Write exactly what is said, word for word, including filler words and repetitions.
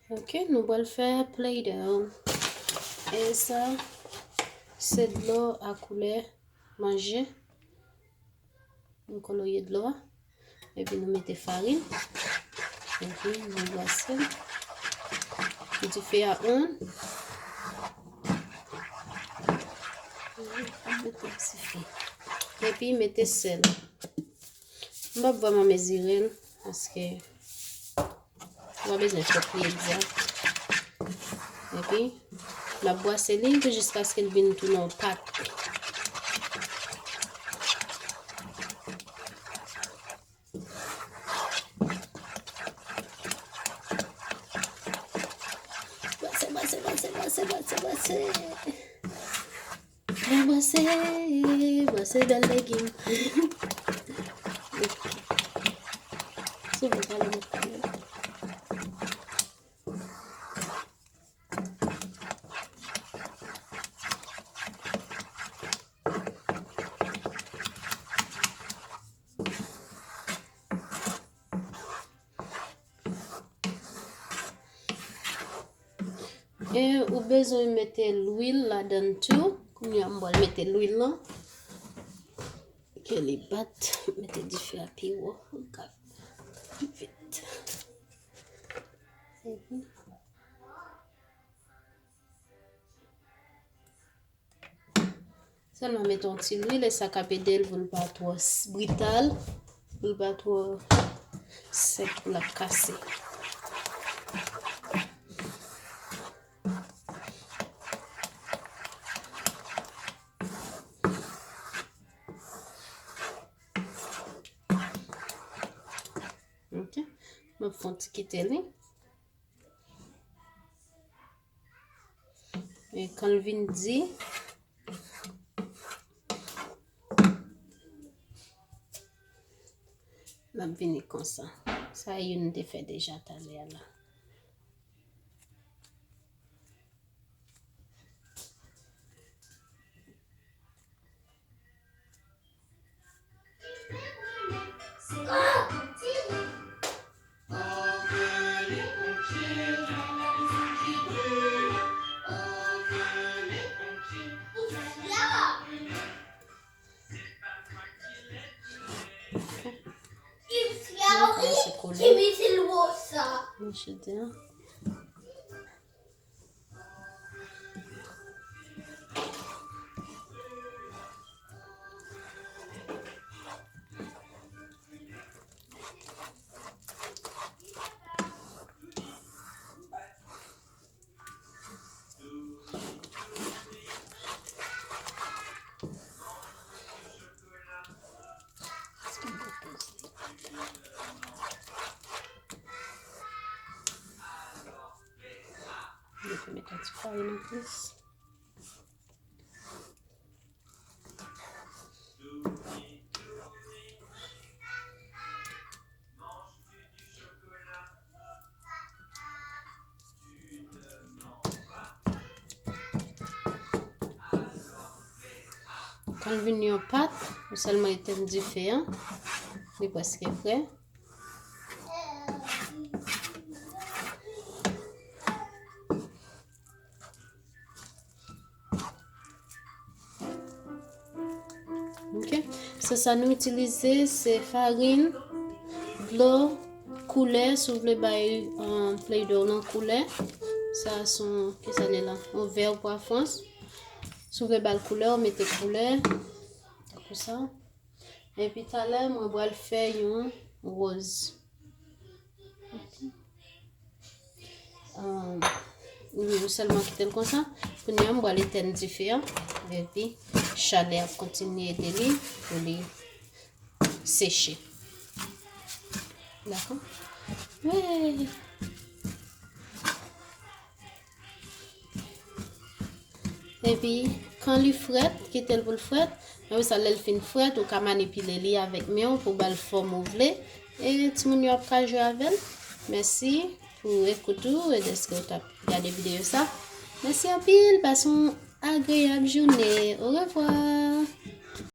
Ok, nou pral fè Play-Doh. E sa, se dlo a koulè manje. Nou kolorye dlo a. Epi nou mete farin. Epi nou brase l. Dife a on. Mete dife. Epi mete sèl. M p ap vrèman mezire l, paske ou pa bezwen fòk li egzak. Epi, m ap brase li jiskaske l vin tounen yon pat. Brase, brase, brase, brase, brase, brase. Brase, brase bèl legim. Sou mwen pale mwen pale. E ou bezwen mete lwil ladan l tou. Kounye a m pral mete lwil lan. Ke li bat, mete dife a pi wo. Vit. Sèlman mete yon ti lwil e sa k ap ede l pou l pa twò s- brital, pou l pa twò sèk, pou l ap kase. Ok. M ap fè yon ti kite li. E kan l vin di, l ap vini konsa. Sa youn te fè deja talè a la. Mwen kòmanse kole. Mwen chita. Mwen te met yon ti farin anplis. Kan l vin yon pat, ou sèlman etèn dife a. Li prèske prè. Ok. Sos sa nou itilize, se farin, dlo, koulè, si w vle bay, um, Play-Doh lan koulè. Sa se yon, kisa l ye la? Yon vè pwa frans. Si w vle ba l koulè, w mete koulè. Tankou sa. Epi talè, mwen pral fè yon woz. Ah, nou sèlman kite l konsa. Kounye a, m pral etèn dife a. Epi, chalè ap kontinye ede li pou li seche. Dakò? Wi. Epi, kan li frèt, kite l pou l frèt. Apre sa, lè l fin frèt, ou ka manipile li avèk men w pou ba l fòm ou vle. E timoun yo ap ka jwe avè l. Mèsi pou ekout ou e dèske w t ap gade videyo sa. Mèsi anpil, pase yon agreyab jounen. Orevwa!